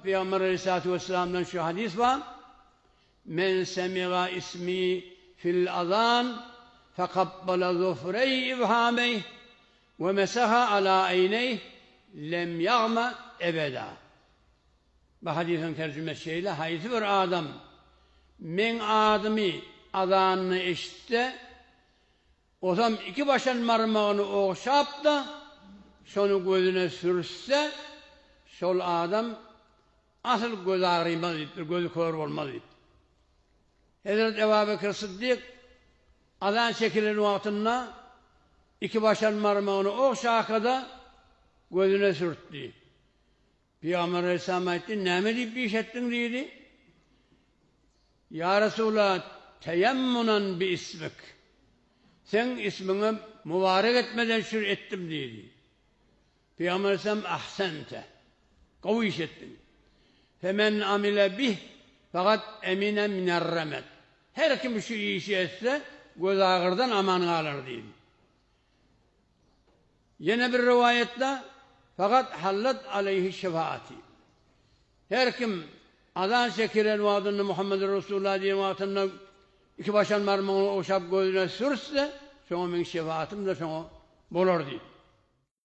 Pygamber aleyhissalatu vesselamdan şu hadis bar, Men semi'a ismi fil azan fekabbala zufrey ibhameyh we mesaha ala eyneyh lem yagma ebeda. Bu hadysyň terjimesi şeýle, haýsy bir adam meň adymy azanda eşitse, Ozam iki başan barmagyny ogşap-da, şony gözüne sürtse, şol adam asyl göz agyrymaz diýipdir, gözi kör bolmaz diýipdir. Hezret Eba Bekir Syddyk azan çekilen wagtynda iki başan barmagyny ogşaka-da, gözüne sürtdi. Pygamber aleyhisselam aýtdy, Näme diýip iş etdiň diýdi. Ýa Resulallah, teýemmunan bi ismik. Seň ismiňe mübarek etmeden şür etdim diýdi. Pygamber aleyhisselam, Ahsente. Gowy iş etdiň. Femen amile bih fakat emine minerremet. Her kim şu işi etse, gözagyrdan aman galar diýdi. Ýene bir rowaýatda, Fakat hallat aleýhi şefaati. Her kim azan çekilen wagtynda Muhammedur Resulullah diýen wagtynda iki başan barmagyny ogşap gözüne sürtse, şoňa meň şefaatym-da şoňa bolar diýipdir.